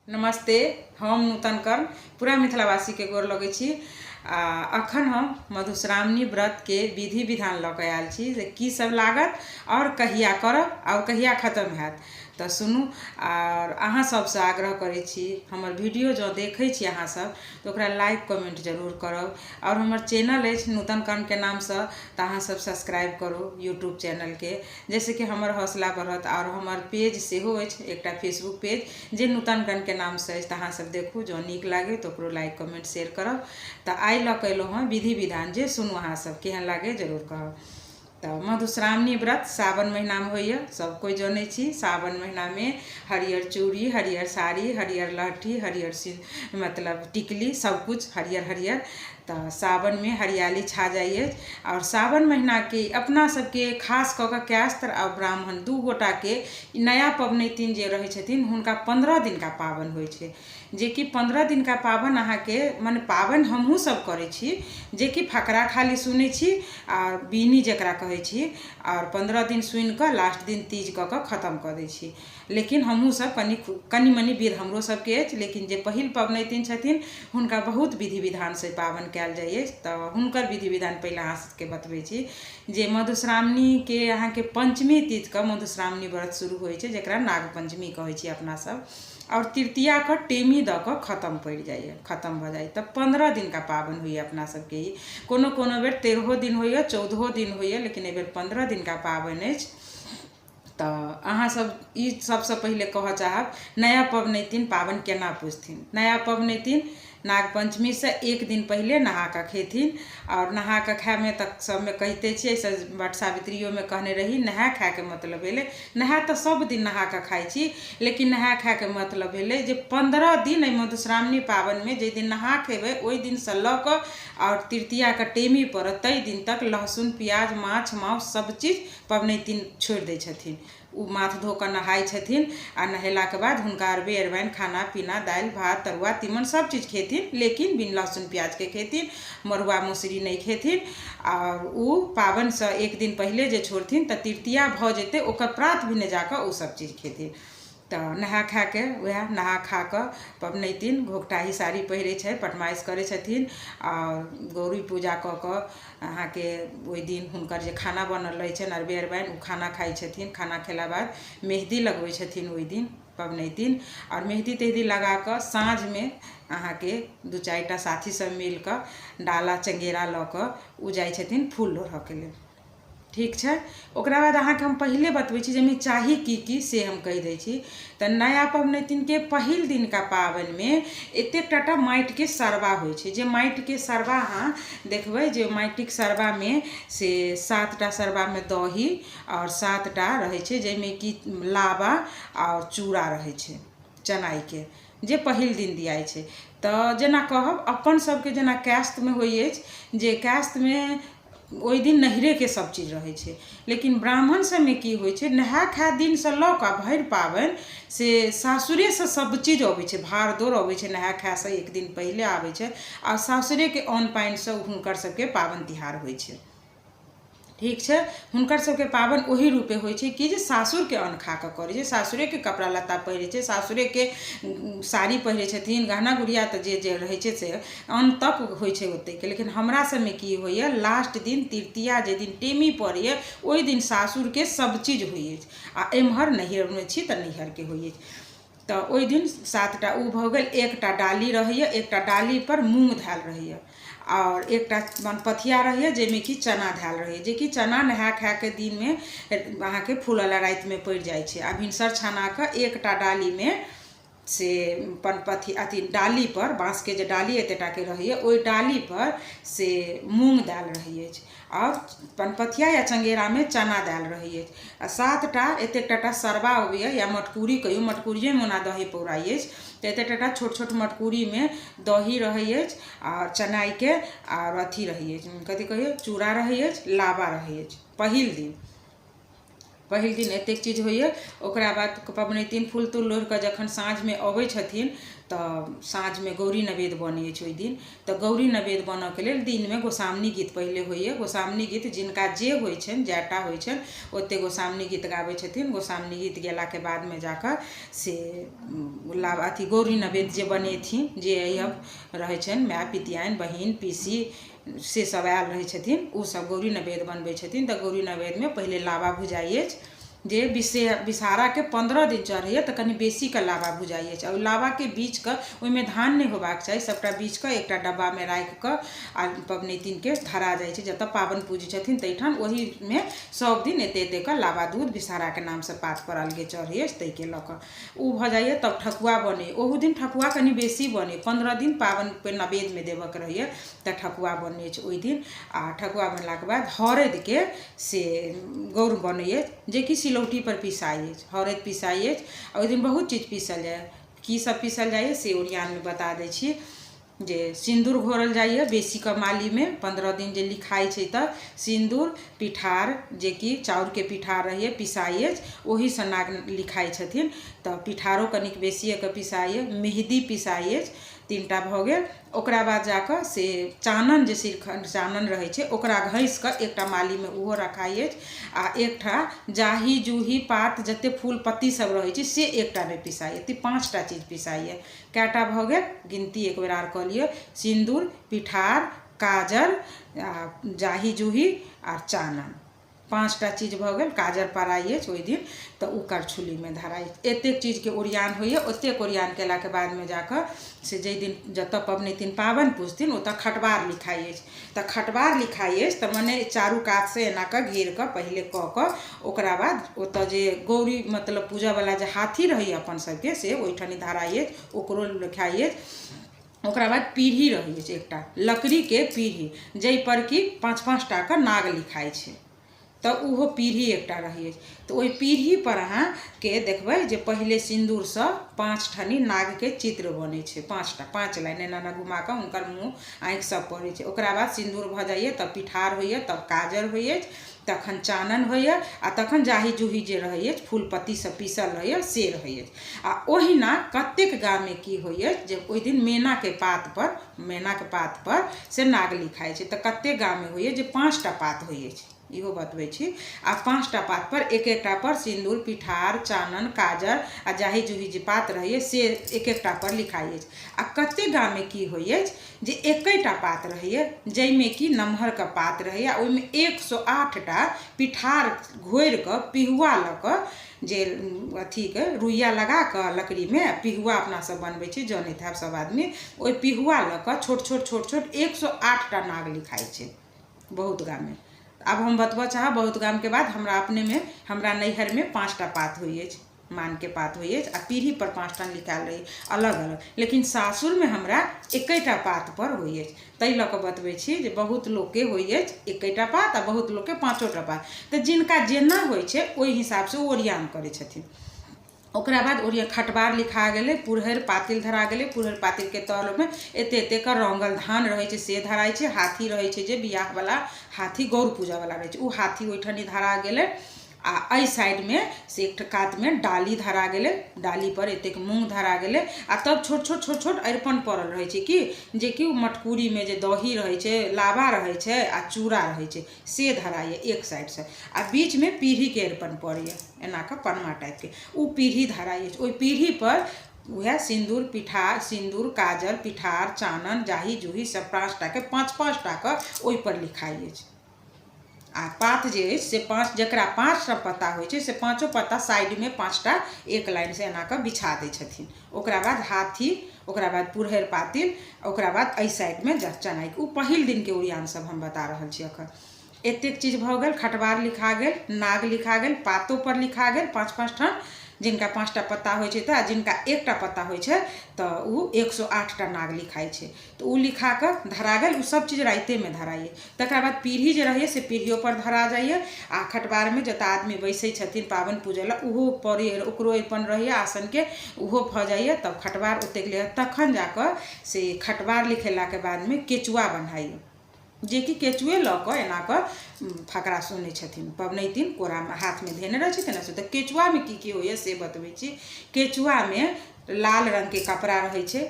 नमस्ते, हम नूतन कर्ण पूरा मिथिलावासीके गोर लगै छी। आ अखन हम मधुश्रावणी व्रतके विधि विधान लऽ कऽ आयल छी जे की सब लागत आओर कहिया करब आओर कहिया खतम हैत। तऽ सुनू, आओर अहाँ सबसँ आग्रह करै छी, हमर वीडियो जँ देखै छी अहाँ सब तऽ ओकरा लाइक कमेंट जरूर करब। आओर हमर चैनल अछि नूतन कर्णके नामसँ, तऽ अहाँ सब सब्सक्राइब करू यूट्यूब चैनलके, जाहिसँ कि हमर हौसला बढ़त। आओर हमर पेज सेहो अछि एकटा फेसबुक पेज जे नूतन कणके नामसँ अछि, तऽ अहाँसभ देखू, जँ नीक लागै तऽ ओकरो लाइक कमेंट शेयर करब। तऽ आइ लऽ कऽ एलहुँ हँ विधि विधान, जे सुनू अहाँसभ, केहन लागै जरूर कहब। तऽ मधुश्रावणी व्रत सावन महिनामे होइए, सभ कोइ जनै छी। सावन महिनामे हरियर चूड़ी, हरियर साड़ी, हरियर लहठी, हरियर सि मतलब टिकली, सभकिछु हरियर हरियर। तऽ सावनमे हरियाली छा जाइ अछि। आओर सावन महिनाके अपना सबके खास कऽ कऽ कायस्थ आओर ब्राह्मण दू गोटाके नया पबनैतिन जे रहै छथिन, हुनका 15 दिनका पाबनि होइ छै, जेकि 15 दिनका पाबनि अहाँके मने पाबनि हमहूँ सब करै छी, जेकि फकरा खाली सुनै छी आओर बीनी जकरा कहै छी, आओर 15 दिन सुनिकऽ लास्ट दिन तीज कऽ कऽ खतम कऽ दै छी। लेकिन हमहूँ सब कनि कनि मनि विध हमरो सबके अछि, लेकिन जे पहिल पबनैतिन छथिन हुनका बहुत विधि विधानसँ पाबनि कयल जाइ अछि। तऽ हुनकर विधि विधान पहिले अहाँ सबके बतबै छी जे मधुश्रावणीके अहाँके पञ्चमी तिथिके मधुश्रावणी व्रत शुरू होइ छै, जकरा नाग पञ्चमी कहै छी अपना सब, आओर तृतीयाके टेमी दऽ कऽ खतम पड़ि जाइए, खतम भऽ जाइए। तऽ 15 दिनका पाबनि होइए अपना सबके ई। कोनो कोनो बेर 13हो दिन होइए, 14हो दिन होइए, लेकिन एहिबेर 15 दिनका पाबनि अछि। तऽ अहाँसभ ई सभसँ पहिले कहऽ चाहब, नया पबनैतिन पाबनि केना पुजथिन? नया पबनैतिन नाग पञ्चमीसँ एक दिन पहिले नहा कऽ खेथिन। आओर नहा कऽ खायमे तऽ सभमे कहिते छियै, एहिसँ वट सावित्रियोमे कहने रही, नहाय खायके मतलब भेलै, नहाय तऽ सभ दिन नहा कऽ खाइ छी, लेकिन नहाय खायके मतलब भेलै जे 15 दिन एहि मधुश्रावणी पाबनिमे जाहि दिन नहा खेबै ओहि दिनसँ लऽ कऽ आओर तृतीयाके टेमी पड़त ताहि दिन तक लहसुन प्याज माछ माउस सभ चीज पबनैतिन छोड़ि दै छथिन। ओ माथ धो कऽ नहाइ छथिन आ नहेलाके बाद हुनका अरबे अरबाइन खाना पीना, दालि भात तरुआ तीमन सभ चीज खेथिन, लेकिन बिन लहसुन प्याजके खेथिन, मड़ुआ मसुरी नहि खेथिन। आओर ओ पाबनिसँ एक दिन पहिले जे छोड़थिन तऽ तृतीया भऽ जेतै, ओकर प्रात भेने जा कऽ ओ सभ चीज खेथिन। तऽ नहा खा कऽ उएह नहा खा कऽ पबनैतिन घोघटाही साड़ी पहिरै छै, पटमाइस करै छथिन, आओर गौरी पूजा कऽ कऽ अहाँके ओहि दिन हुनकर जे खाना बनल रहै छनि अरबे अरबाइन, ओ खाना खाइ छथिन। खाना खेला बाद मेहदी लगबै छथिन ओहि दिन पबनैतिन, आओर मेहदी तेहदी लगा कऽ साँझमे अहाँके दू चारिटा साथी सब मिल कऽ डाला चङ्गेरा लऽ कऽ ओ जाइ छथिन फूल लोढ़ऽके लेल। ठीक छै? ओकरा बाद अहाँके हम पहिले बतबै छी जे एहिमे चाही की की, से हम कहि दै छी। तऽ नया पबनैतिनके पहिल दिनका पाबनिमे एतेक टाटा माटिके सरबा होइ छै, जे माटिके सरबा अहाँ देखबै जे माटिक सरबामे से सातटा सरबामे दही आओर सातटा रहै छै, जाहिमे कि लाबा आओर चूड़ा रहै छै चनाइके, जे पहिल दिन दियाइ छै। तऽ जेना कहब अपन सबके जेना कायस्थमे होइ अछि जे कायस्थमे ओहि दिन नैहरेके सभ चीज रहै छै, लेकिन ब्राह्मण सभमे की होइ छै, नहाय खाय दिनसँ लऽ कऽ भरि पाबनि से सासुरेसँ सभ चीज अबै छै, भाड़ दौड़ अबै छै, नहाय खायसँ एक दिन पहिले आबै छै, आ सासुरेके अन्न पानिसँ हुनकर सभके पाबनि तिहार होइ छै। ठीक छै? हुनकर सभके पाबनि ओही रूपे होइ छै कि जे सासुरके अन्न खा कऽ करै छै, सासुरेके कपड़ा लत्ता पहिरै छै, सासुरेके साड़ी पहिरै छथिन, गहना गुड़िया तऽ जे जे रहै छै से अन्न तक होइ छै ओतेक। लेकिन हमरा सबमे की होइए, लास्ट दिन तृतीया जाहि दिन टेमी पड़ैए ओहि दिन सासुरके सब चीज होइ अछि, आ एम्हर नैहरमे छी तऽ नैहरके होइ अछि। तऽ ओहि दिन सातटा ओ भऽ गेल, एकटा डाली रहैए, एकटा डालीपर मूँग धएल रहैए, आओर एकटा पथिया रहैए जाहिमे कि चना धएल रहैए, जेकि चना नहाय खायके दिनमे अहाँके फूलऽ लए रातिमे पड़ि जाइ छै। आ भिनसर छना कऽ एकटा डालीमे से पनपथी अथी डालीपर, बाँसके जे डाली एतेक टाके रहैए, ओहि डालीपर से मूँग देल रहै अछि, आओर पनपथिया या चङ्गेरामे चना देल रहै अछि, आ सातटा एतेक टाटा सरबा अबैए या मटकूरी कहियौ, मटकूरिएमे ओना दही पौराइ अछि, तऽ एतेक टाटा छोट छोट मटकूरीमे दही रहै अछि आओर चनाइके आओर अथी रहै अछि, कथी कहैए, चूड़ा रहै अछि, लाबा रहै अछि। पहिल दिन पहिल दिन एतेक चीज होइए। ओकरा बाद पबनैतिन फूल तूल लोढ़ि कऽ जखन साँझमे अबै छथिन तऽ साँझमे गौरी नैवेद्य बनै अछि ओहि दिन। तऽ गौरी नैवेद्य बनऽके लेल दिनमे गोसाउनी गीत पहिले होइए। गोसाउनी गीत जिनका जे होइ छनि, जएटा होइ छनि, ओते गोसाउनी गीत गाबै छथिन। गोसाउनी गीत गेलाके बादमे जाकऽ से लाबा अथी गौरी नैवेद्य जे बनेथिन, जे रहै छनि, माय, पितियाइन, बहिन, पीसी, से सब आयल रहै छथिन, ओ सब गौरी नैवेद्य बनबै छथिन। तऽ गौरी नैवेद्यमे पहिले लाबा भुजाइ अछि, जे विषहाराके 15 दिन चढ़ैए तऽ कनि बेसीके लाबा भुजाइ अछि। आ ओहि लाबाके बीछकऽ, ओहिमे धान नहि होयबाक चाही, सभटा बीछकऽ एकटा डब्बामे राखिकऽ आ पबनैतिनके धरा जाइ छै जतऽ पाबनि पूजै छथिन ताहिठाम। ओहिमे सब दिन एते एतेके लाबा दूध विषहाराके नामसँ पात पर अलगे चढ़ै अछि, ताहिके लऽ कऽ ओ भऽ जाइए। तब ठकुआ बनैए। ओहू दिन ठकुआ कनि बेसी बनैए। 15 दिन पाबनिके नैवेद्यमे देबऽके रहैए तऽ ठकुआ बनै अछि ओहि दिन। आ ठकुआ बनलाके बाद हरदिके से गौर बनै अछि, जेकि सिलौटीपर पिसाइ अछि, हरदि पिसाइ अछि। आ ओहि दिन बहुत चीज पीसल जाइए। की सब पीसल जाइए से ओरियानमे बता दै छी, जे सिन्दूर घोरल जाइए बेसीके मालीमे, 15 दिन जे लिखाइ छै तऽ सिन्दूर, पिठार, जेकि चाउरके पिठार रहैए, पिसाइ अछि, ओहीसँ नाग लिखाइ छथिन, तऽ पिठारो कनिक बेसिएके पिसाइए। मेहदी पिसाइ अछि। 3टा भऽ गेल। ओकरा बाद जाकऽ से चानन, जे श्रीखण्ड चानन रहै छै, ओकरा घसि कऽ एकटा मालीमे ओहो रखाइ अछि। आ एकटा जाही जूही पात, जते फूल पत्ती सब रहै छै, से एकटामे पिसाइ। एते 5टा चीज पिसाइए। कएटा भऽ गेल गिनती एक बेर आर कऽ लिअ: सिन्दूर, पिठार, काजर आ जाही जूही आर चानन, 5टा चीज भऽ गेल। काजर पड़ाइ अछि ओहि दिन, तऽ ओ करछुलीमे धराइ। एतेक चीजके ओरियान होइए। ओतेक ओरियान केलाके बादमे जाकऽ से जाहि दिन जतऽ पबनैतिन पाबनि पुजथिन, ओतऽ खटबार लिखाइ अछि। तऽ खटबार लिखाइ अछि तऽ मने चारू कातसँ एना कऽ घेर कऽ पहिले कऽ कऽ, ओकरा बाद ओतऽ जे गौरी मतलब पूजऽवला जे हाथी रहैए अपन सबके, से ओहिठनी धराइ अछि, ओकरो लिखाइ अछि। ओकरा बाद पीढ़ी रहै अछि, एकटा लकड़ीके पीढ़ी, जाहिपर कि 5 5टा कऽ नाग लिखाइ छै, तऽ ओहो पीढ़ी एकटा रहै अछि। तऽ ओहि पीढ़ीपर अहाँके देखबै जे पहिले सिन्दूरसँ 5 ठनी नागके चित्र बनै छै, 5टा, 5 लाइन एना एना घुमा कऽ हुनकर मुँह आँखि सब पड़ै छै। ओकरा बाद सिन्दूर भऽ जाइए, तब पिठार होइए, तब काजर होइ अछि, तखन चानन होइए आ तखन जाही जूही जे रहै अछि, फूल पत्ती सब पीसल रहैए, से रहै अछि। आ ओहिना कतेक गाममे की होइ अछि जे ओहि दिन मैनाके पात पर से नाग लिखाइ छै। तऽ कतेक गाममे होइए जे 5टा पात होइ अछि, इहो बतबै छी। आ 5टा पात पर एक एकटा पर सिन्दूर, पिठार, चानन, काजर आ जाही जूही जे पात रहैए, से एक एकटा पर लिखाइ अछि। आ कतेक गाममे की होइ अछि जे एकेटा पात रहैए, जाहिमे कि नमहरके पात रहैए, आ ओहिमे 108टा पिठार घोरि कऽ पिहुआ लऽ कऽ, जे अथीके रुइया लगा कऽ लकड़ीमे पिहुआ अपना सब बनबै छी, जनैत हैब सब आदमी, ओहि पिहुआ लऽ कऽ छोट छोट छोट छोट 108टा नाग लिखाइ छै बहुत गाममे। आब हम बतबऽ चाहब, बहुत गामके बाद हमरा अपनेमे, हमरा नैहरमे 5टा पात होइ अछि, मानके पात होइ अछि आ पीढ़ी पर 5टा लिखायल रहै अलग अलग। लेकिन सासुरमे हमरा एकेटा पात पर होइ अछि। ताहि लऽ कऽ बतबै छी जे बहुत लोकके होइ अछि एकेटा पात आ बहुत लोकके पाँचोटा पात। तऽ जिनका जेना होइ छै, ओहि हिसाबसँ ओ ओरियान करै छथिन। ओकरा बाद ओरिया खटबार लिखा गेलै, पुरहरि पातिल धरा गेलै। पुरहरि पातिलके तरमे एते एतेके रङ्गल धान रहै छै, से धराइ छै। हाथी रहै छै, जे बियाहवला हाथी, गौर पूजावला रहै छै, ओ हाथी ओहिठनी धरा गेलै। आ एहि साइडमे से एकटा कातमे डाली धरा गेलै, डाली पर एतेक मूँग धरा गेलै। आ तब छोट छोट छोट छोट अरिपन पड़ल रहै छै कि जेकि ओ मटकुरीमे जे दही रहै छै, लाबा रहै छै आ चूड़ा रहै छै, से धराइए एक साइडसँ। आ बीचमे पीढ़ीके अरिपन पड़ैए, एना कऽ पनमा टाइपके ओ पीढ़ी धराइ अछि। ओहि पीढ़ी पर उएह सिन्दूर पिठार, सिन्दूर, काजर, पिठार, चानन, जाही जूही सब 5टाके 5 5टाके ओहिपर लिखाइ अछि। आ पात जे अछि से पाँच, जकरा 5टा पत्ता होइ छै, से पाँचो पत्ता साइडमे 5टा एक लाइनसँ एना कऽ बिछा दै छथिन। ओकरा बाद हाथी, ओकरा बाद पुरहरि पातिल, ओकरा बाद एहि साइडमे चनाइके। ओ पहिल दिनके ओरियान सब हम बता रहल छी एखन। एतेक चीज भऽ गेल। खटबार लिखा गेल, नाग लिखा गेल, पातो पर लिखा गेल 5 5 ठाम, जिनका 5टा पत्ता होइ छै तऽ, आ जिनका एकटा पत्ता होइ छै तऽ ओ 108टा नाग लिखाइ छै, तऽ ओ लिखा कऽ धरा गेल। ओ सब चीज रातिमे धराइए। तकरा बाद पीढ़ी जे रहैए से पीढ़ियो पर धरा जाइए। आ खटबारमे जतऽ आदमी बैसै छथिन पाबनि पूजै लए, ओहो पड़ै, ओकरो अरिपन रहैए आसनके, ओहो भऽ जाइए। तब खटबार ओतेक ले तखन जाकऽ से खटबार लिखेलाके बादमे केचुआ बन्हाइए। जेकि केचुए लऽ कऽ एना कऽ फकरा सुनै छथिन पबनैतिन कोरामे हाथमे धेने रहै छथिन तऽ केचुआमे की की होइए से बतबै छी। केचुआमे लाल रङ्गके कपड़ा रहै छै।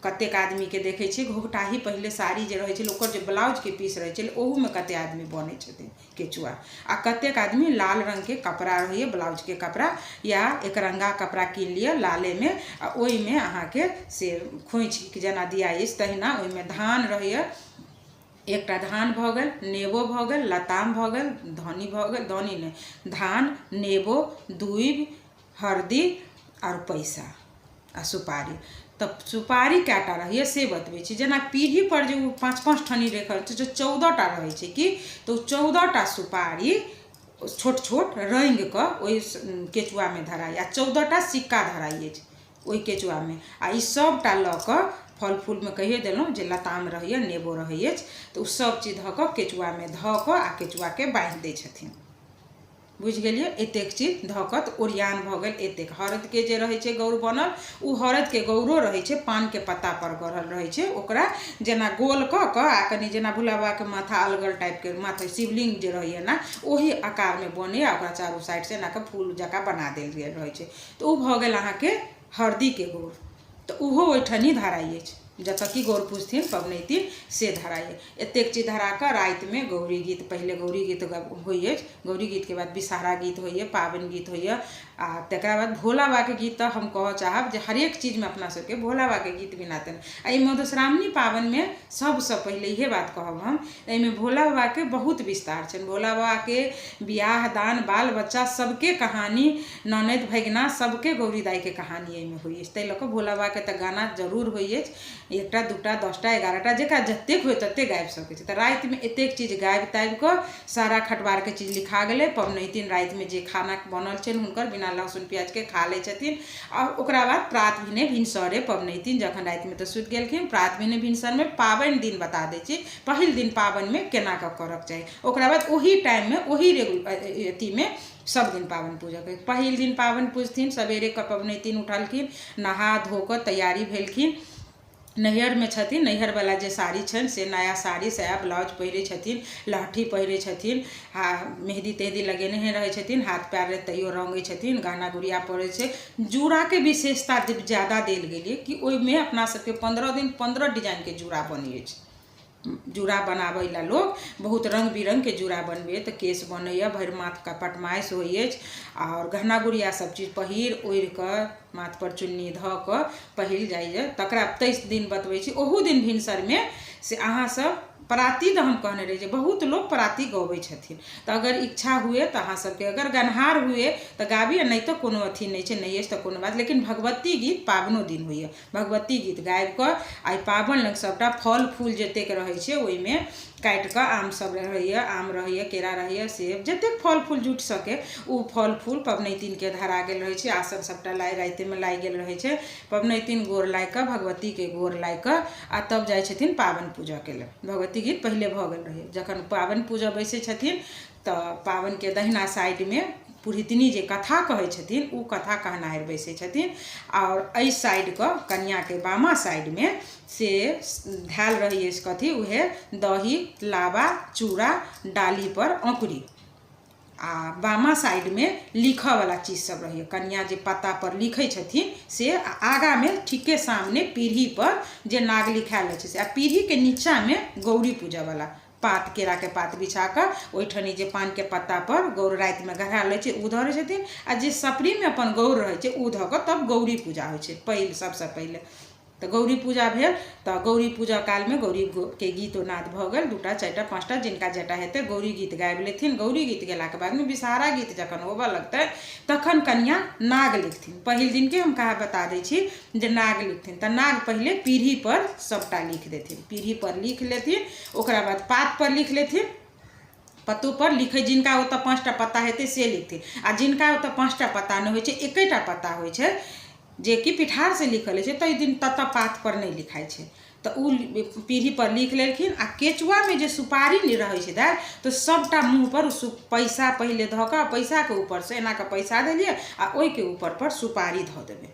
कतेक आदमीके देखै छियै घोघटाही पहिले साड़ी जे रहै छलै ओकर जे ब्लाउजके पीस रहै छलै ओहूमे कतेक आदमी बनै छथिन केचुआ। आ कतेक आदमी लाल रङ्गके कपड़ा रहैए, ब्लाउजके कपड़ा या एकरङ्गा कपड़ा कीन लिअ लालेमे, आ ओहिमे अहाँके से खोँइछ जेना दियाइ अछि तहिना ओहिमे धान रहैए। एकटा धान भऽ गेल, नेबो भऽ गेल, लताम भऽ गेल, धनी भऽ गेल, धनी नहि, धान, नेबो, दूबि, हरदि आओर पैसा आ सुपारी। तऽ सुपारी कए टा रहैए से बतबै छी। जेना पीढ़ीपर जे ओ पाँच पाँच ठनी राखल छै, 14 टा रहै छै कि तऽ ओ 14 टा सुपारी छोट छोट रङ्गिकऽ ओहि केचुआमे धराइए आ 14 टा सिक्का धराइ अछि ओहि केचुआमे। आ ई सभटा लऽ कऽ फल फूलमे कहिए देलहुँ जे लताम रहैए, नेबो रहै अछि, तऽ ओ सभ चीज धऽ कऽ केचुआमे धऽ कऽ आ केचुआके बान्हि दै छथिन। बुझि गेलियै? एतेक चीज धऽ कऽ तऽ ओरियान भऽ गेल एतेक। हरदिके जे रहै छै गौर बनल, ओ हरदिके गौरो रहै छै, पानके पत्तापर गढ़ल रहै छै। ओकरा जेना गोल कऽ कऽ आ कनि जेना भोला बाबाके माथा अलगल टाइपके माथा शिवलिंग जे रहैए ने, ओही आकारमे बनैए आ ओकरा चारू साइडसँ एना कऽ फूल जकाँ बना देल गेल रहै छै। तऽ ओ भऽ गेल अहाँके हरदीके गौर। तऽ ओहो ओहिठनी धराइ अछि जतऽ कि गौर पूजथिन पबनैतिन से धराइ। एतेक चीज धरा कऽ रातिमे गौरी गीत, पहिले गौरी गीत होइ अछि, गौरी गीतके बाद विषहरा गीत होइए, पाबनि गीत होइए आ तकरा बाद भोला बाबाके गीत। तऽ हम कहऽ चाहब जे हरेक चीजमे अपना सबके भोला बाबाके गीत बिना तऽ आ ई मधुश्रावणी पाबनिमे सबसँ पहिले इहे बात कहब हम, एहिमे भोला बाबाके बहुत विस्तार छनि। भोला बाबाके बियाह दान, बाल बच्चा सबके कहानी, ननदि भगिना सबके गौरी दाइके कहानी एहिमे होइ अछि। ताहि लऽ कऽ भोला बाबाके तऽ गाना जरूर होइ अछि, 1टा 2टा 10टा 11टा, जकरा जतेक होइ ततेक गाबि सकै छै। तऽ रातिमे एतेक चीज गाबि ताबि कऽ सारा खटवारके चीज लिखा गेलै। पबनैतिन रातिमे जे खाना बनल छनि हुनकर बिना लहसुन प्याजके खा लै छथिन आ ओकरा बाद प्रात भेने भिनसरे पबनैतिन जखन रातिमे तऽ सुति गेलखिन, प्रात भेने भिनसरमे पाबनि दिन बता दै छी, पहिल दिन पाबनिमे केना कऽ करऽके चाही। ओकरा बाद ओही टाइममे ओही अथीमे सब दिन पाबनि पूजऽ के। पहिल दिन पाबनि पूजथिन, सवेरे कऽ पबनैतिन उठलखिन, नहा धो कऽ तैयारी भेलखिन, नैहरमे छथिन, नैहरवला जे साड़ी छनि से नया साड़ी साया ब्लाउज पहिरै छथिन, लहठी पहिरै छथिन आ मेहदी तेहदी लगेनहे रहै छथिन, हाथ पयर तैयो रङ्गै छथिन, गहना गुड़िया पड़ै छै। जूड़ाके विशेषता ज्यादा देल गेल यऽ कि ओहिमे अपना सबके 15 दिन 15 डिजाइनके जूड़ा बनै अछि। जूड़ा बनाबै लए लोक बहुत रङ्ग बिरङ्गके जूड़ा बनबैए, तऽ केश बनैए, भरि माथके पटमासि होइ अछि आओर गहना गुड़िया सब चीज पहिर ओढ़ि कऽ माथपर चुन्नी धऽ कऽ पहिल जाइए। तकरा 23 दिन बतबै छी। ओहू दिन भिनसरमे से अहाँ सब पराती तऽ हम कहने रही जे बहुत लोक पराती गबै छथिन, तऽ अगर इच्छा हुए तऽ अहाँ सबके अगर गनहार हुए तऽ गाबी, नहि तऽ कोनो अथी नहि छै, नहि अछि तऽ कोनो बात, लेकिन भगवती गीत पाबनो दिन होइए। भगवती गीत गाबि कऽ आ पाबनि लग सभटा फल फूल जतेक रहै छै ओहिमे काटि कऽ आम सभ रहैए, आम रहैए, केरा रहैए, सेब, जतेक फल फूल जुटि सकै ओ फल फूल पबनैतिनके धरा गेल रहै छै। आसन सभटा लाइ रातिमे लागि गेल रहै छै। पबनैतिन गोर लागि कऽ, भगवतीके गोर लागि कऽ आ तब जाइ छथिन पाबनि पूजऽके लेल। भगवती गीत पहिले भऽ गेल रहै। जखन पाबनि पूजऽ बैसै छथिन तऽ पाबनिके दहिना साइडमे पुरहितनी जे कथा कहै छथिन ओ कथा कहनाहर बैसै छथिन आओर एहि साइडके कनिआँके बामा साइडमे से धएल रहै अछि कथी, उएह दही लाबा चूड़ा डालीपर औँकुरी आ बामा साइडमे लिखऽवला चीज सब रहैए, कनिआँ जे पत्तापर लिखै छथिन से, आ आगाँमे ठीके सामने पीढ़ीपर जे नाग लिखायल रहै छै से, आ पीढ़ीके नीचाँमे गौरी पूजऽवला पात, केराके पात बिछा कऽ ओहिठनी जे पानके पत्तापर गौर रातिमे गढ़ायल रहै छै ओ धरै छथिन आ जे सपरीमे अपन गौर रहै छै ओ धऽ कऽ तब गौरी पूजा होइ छै पहिल सबसँ पहिले। तऽ गौरी पूजा भेल तऽ गौरी पूजा कालमे गौरीके गीत नाद भऽ गेल, 2टा 4टा 5टा जिनका जेटा हेतै गौरी गीत गाबि लेथिन। गौरी गीत गेलाके बादमे विषहारा गीत जखन होबऽ लगतै तखन कनिआँ नाग लिखथिन। पहिल दिनके हम कहा बता दै छी जे नाग लिखथिन तऽ नाग पहिले पीढ़ीपर सभटा लिख देथिन, पीढ़ीपर लिख लेथिन, ओकरा बाद पातपर लिख लेथिन, पत्तोपर लिखै जिनका ओतऽ 5टा पत्ता हेतै से लिखथिन आ जिनका ओतऽ 5टा पत्ता नहि होइ छै, एकेटा पत्ता होइ छै जेकि पिठारसँ लिखल होइ छै, ताहि दिन ततऽ पातपर नहि लिखाइ छै, तऽ ओ पीढ़ीपर लिख लेलखिन। आ केचुआमे जे सुपारी रहै छै दालि तऽ सभटा मुँहपर ओ पैसा पहिले धऽ कऽ पैसाके ऊपरसँ एना कऽ पैसा देलियै आ ओहिके ऊपरपर सुपारी धऽ देबै।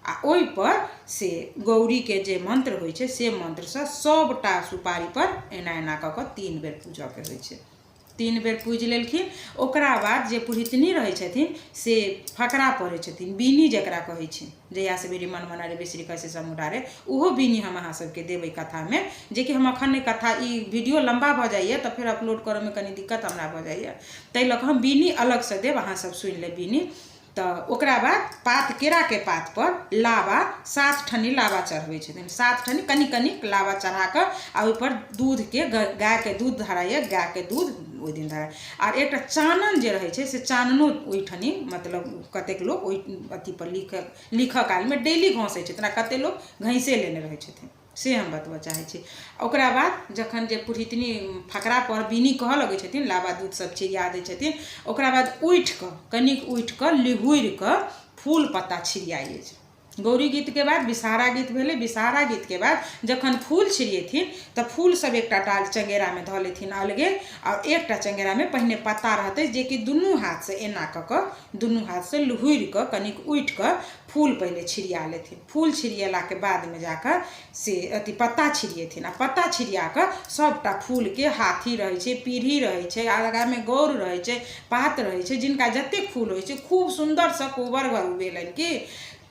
आ ओहिपर से गौरीके जे मन्त्र होइ छै से मन्त्रसँ सभटा सुपारीपर एना एना कऽ कऽ 3 बेर पूजऽके होइ छै। 3 बेर पूजि लेलखिन। ओकरा बाद जे पुरहितनी रहै छथिन से फकरा पढ़ै छथिन, बीनी जकरा कहै छै, जहिया से बेरी मन मना रे बेसरी कैसे समुटा रे, ओहो बीनी हम अहाँ सबके देबै कथामे, जेकि हम अखन नहि कथा, ई वीडियो लम्बा भऽ जाइए तऽ फेर अपलोड करऽमे कनि दिक्कत हमरा भऽ जाइए, ताहि लऽ कऽ हम बीनी अलगसँ देब, अहाँ सब सुनि लेब बीनी। तऽ ओकरा बाद पात, केराके पातपर लाबा, 7 ठनी लाबा चढ़बै छथिन, 7 ठनी कनि कनि लाबा चढ़ा कऽ आ ओहिपर दूधके, गायके दूध धराइए, गायके दूध ओहि दिन धराइ। आर एकटा चानन जे रहै छै से चाननो ओहिठनी, मतलब कतेक लोक ओहि अथीपर लिखऽ कालमे डेली घसै छथिन आ कतेक लोक घैसे लेने रहै छथिन, से हम बतबऽ चाहै छी। ओकरा बाद जखन जे पुरहितनी फकरा पर बीनी कहऽ लगै छथिन, लाबा दूध सब छिड़िया दै छथिन, ओकरा बाद उठि कऽ कनिक उठि कऽ लिहुरि कऽ फूल पत्ता छिड़ियाइ अछि। गौरी गीतके बाद विषहारा गीत भेलै। विषहारा गीतके बाद जखन फूल छिड़ियेथिन तऽ फूल सब एकटा डाल चङ्गेरामे धऽ लेथिन अलगे, आओर एकटा चङ्गेरामे पहिने पत्ता रहतै जेकि दुनू हाथसँ एना कऽ कऽ दुनू हाथसँ लुहुरि कऽ कनिक उठि कऽ फूल पहिले छिड़िया लेथिन। फूल छिड़ियेलाके बादमे जाकऽ से अथी पत्ता छिड़ियेथिन आ पत्ता छिड़िया कऽ सभटा फूलके हाथी रहै छै, पीढ़ी रहै छै, आगामे गौर रहै छै, पात रहै छै, जिनका जतेक फूल होइ छै खूब सुन्दरसँ कोबर घर भेलनि कि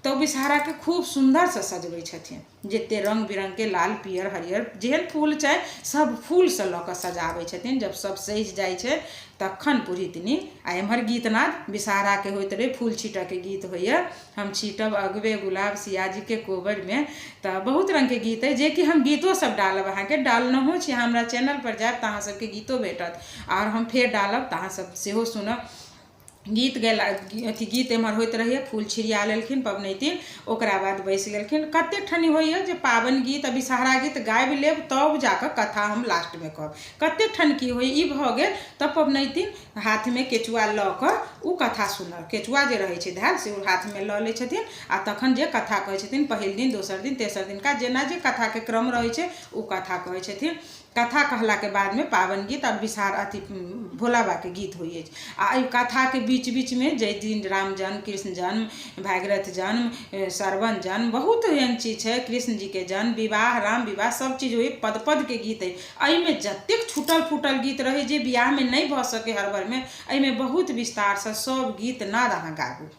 तऽ विषहाराके खूब सुन्दरसँ सजबै छथिन। जते रङ्ग बिरङ्गके लाल पियर हरियर जेहन फूल छै सब फूलसँ लऽ कऽ सजाबै छथिन। जब सब सजि जाइ छै तखन पुरहितनी आ एम्हर गीतनाद विषहाराके होइत रहै, फूल छीटऽके गीत होइए, हम छीटब अगबे गुलाब सियाजीके कोबरमे, तऽ बहुत रङ्गके गीत अइ जेकि हम गीतो सब डालब, अहाँके डालनहो छी, हमरा चैनलपर जायब तऽ अहाँ सबके गीतो भेटत आओर हम फेर डालब तऽ अहाँ सब सेहो सुनब। गीत गेला अथी गीत एम्हर होइत रहैए, फूल छिड़िया लेलखिन पबनैतिन, ओकरा बाद बैस गेलखिन। कतेक ठनी होइए जे पाबनि गीत आ विषहरा गीत गाबि लेब तब जाकऽ कथा हम लास्टमे कहब। कतेक ठन की होइए ई भऽ गेल तऽ पबनैतिन हाथमे केचुआ लऽ कऽ ओ कथा सुनल, केचुआ जे रहै छै धयल से ओ हाथमे लऽ लै छथिन आ तखन जे कथा कहै छथिन पहिल दिन दोसर दिन तेसर दिनका जेना जे कथाके क्रम रहै छै ओ कथा कहै छथिन। कथा कहलाके बादमे पाबनि गीत आओर विषहार अथी भोला बाबाके गीत होइ अछि। आ एहि कथाके बीच बीचमे जाहि दिन राम जन्म, कृष्ण जन्म, भागीरथ जन्म, श्रवण जन्म, बहुत एहन चीज छै, कृष्ण जीके जन्म, विवाह, राम विवाह, सब चीज होइ, पद पदके गीत अइ। एहिमे जतेक छूटल फूटल गीत रहै जे बियाहमे नहि भऽ सकै हड़बड़मे, एहिमे बहुत विस्तारसँ सब गीत नाद अहाँ गाबू,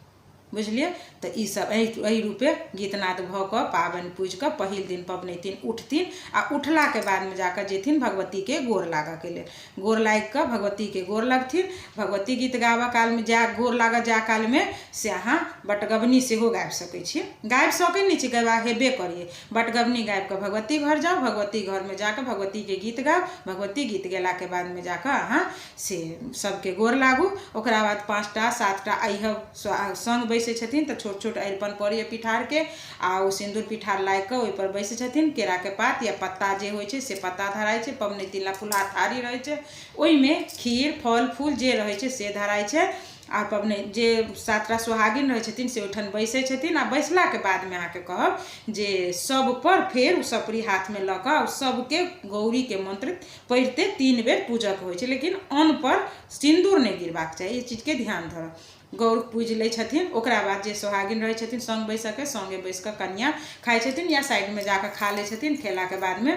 बुझलियै। तऽ ई सब एहि रूपे गीतनाद भऽ कऽ पाबनि पूजि कऽ पहिल दिन पबनैतिन उठथिन आ उठलाके बादमे जाकऽ जेथिन भगवतीके गोर लागऽके लेल। गोर लागि कऽ भगवतीके गोर लगथिन। भगवती गीत गाबऽ कालमे जा गोर लागऽ जा कालमे से अहाँ बटगबनी सेहो गाबि सकै छी, गाबि सकै नहि छी, गबा हेबे करियै। बटगबनी गाबि कऽ भगवती घर जाउ, भगवती घरमे जाकऽ भगवतीके गीत गाउ, भगवती गीत गेलाके बादमे जाकऽ अहाँ से सबके गोर लागू। ओकरा बाद 5टा 7टा अइहब सङ्ग बैसै छथिन तऽ छोट छोट अरिपन पड़ैए पिठारके आ ओ सिन्दूर पिठार लागि कऽ ओहिपर बैसै छथिन। केराके पात या पत्ता जे होइ छै से पत्ता धराइ छै, पबनैतिन ला फुलहा थारी रहै छै, ओहिमे खीर फल फूल जे रहै छै से धराइ छै। आ पबनै जे 7टा सोहागिन रहै छथिन से ओहिठाम बैसै छथिन आ बैसलाके बादमे अहाँके कहब जे सबपर फेर ओ सपरी हाथमे लऽ कऽ सबके गौरीके मन्त्र पढ़िते 3 बेर पूजक होइ छै, लेकिन अन्नपर सिन्दूर नहि गिरबाक चाही, एहि चीजके ध्यान धरब। गौर पूजि लै छथिन, ओकरा बाद जे सोहागिन रहै छथिन सङ्ग बैसऽके, सङ्गे बैस कऽ कनिया खाइ छथिन या साइडमे जाकऽ खा लै छथिन। खेलाके बादमे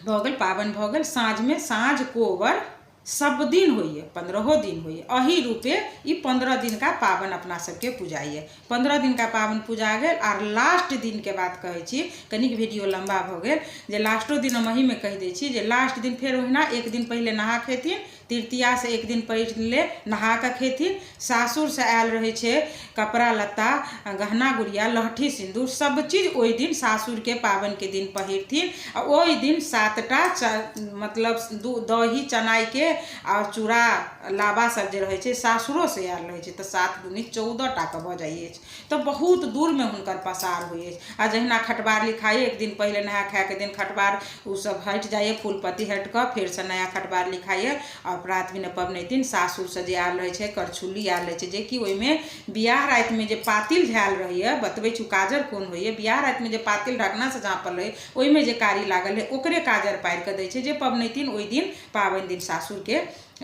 भऽ गेल पाबनि भऽ गेल। साँझमे साँझ कोबर सब दिन होइए, 15 दिन होइए। एहि रूपे ई 15 दिनका पाबनि अपना सबके पूजाइए। 15 दिनका पाबनि पूजा गेल। आर लास्ट दिनके बात कहै छी, कनिक वीडियो लम्बा भऽ गेल, जे लास्टो दिन हम एहीमे कहि दै छी जे लास्ट दिन फेर ओहिना एक दिन पहिले नहा खेथिन, तृतीयासँ एक दिन पहिले नहा कऽ खेथिन। सासुरसँ आयल रहै छै कपड़ा लत्ता, गहना गुड़िया, लहठी सिन्दूर सब चीज ओहि दिन सासुरके पाबनिके दिन पहिरथिन। आ ओहि दिन 7टा मतलब दही चनाइके आओर चूड़ा लाबा सब जे रहै छै सासुरोसँ आयल रहै छै, तऽ 7 दूनी 14 टाके भऽ जाइ अछि। तऽ बहुत दूरमे हुनकर पसार होइ अछि। आ जहिना खटबार लिखाइए, एक दिन पहिले नहा खायके दिन खटबार ओ सब हटि जाइए, फूल पत्ती हटि कऽ फेरसँ नया खटबार लिखाइए आओर प्रात भेने पबनैतिन सासुरसँ जे आयल रहै छै, करछुली आयल रहै छै, जेकि ओहिमे बियाह रातिमे जे पातिल झायल रहैए, बतबै छी काजर कोन होइए। बियाह रातिमे जे पातिल ढकनासँ झाँपल रहै, ओहिमे जे कारी लागल रहै, ओकरे काजर पारि कऽ दै छै, जे पबनैतिन ओहि दिन पाबनि दिन सासुरके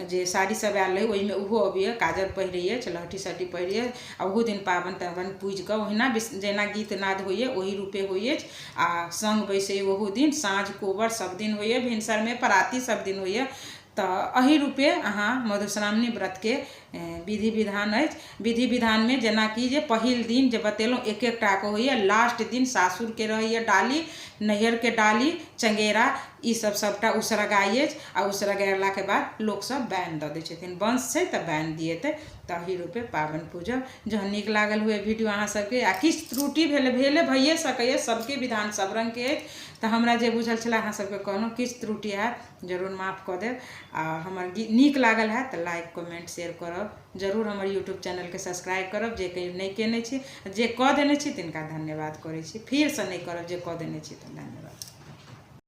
जे साड़ी सब आयल रहै, ओहिमे ओहो अबैए, काजर पहिरैए, लहठी सहठी पहिरैए। आ ओहू दिन पाबनि ताबनि पूजि कऽ ओहिना जेना गीत नाद होइए, ओही रूपे होइ अछि। आ सङ्ग बैसैए ओहू दिन, साँझ कोबर सब दिन होइए, भिनसरमे पराती सब दिन होइए। तऽ एहि रूपे अहाँ मधुश्रावणी व्रतके विधि विधान अछि। विधि विधानमे जेनाकि जे पहिल दिन जे बतेलहुँ, एक एकटाके होइए। लास्ट दिन सासुरके रहैए डाली, नैहरके डाली, चङ्गेरा, ई सब सबटा उसरगाइ अछि। आ उसरगेलाके बाद लोकसब बैन दऽ दै छथिन। वंश छै तऽ बैन दिएतै। तऽ एहि रूपे पाबनि पूजब। जहन नीक लागल हुए वीडियो अहाँ सबके, आ किछु त्रुटि भेल भेले भइए सकैए, सबके विधान सब रङ्गके अछि, तऽ हमरा जे बुझल छलै अहाँ सबके कहलहुँ। किछु त्रुटि हैत, जरूर माफ कऽ देब। आ हमर नीक लागल हैत तऽ लाइक, कमेंट, शेयर करब जरूर। हमर यूट्यूब चैनलके सब्सक्राइब करब जे कहियो नहि केने छी। जे कऽ देने छी, तिनका धन्यवाद करै छी। फेरसँ नहि करब, जे कऽ देने छी तऽ धन्यवाद।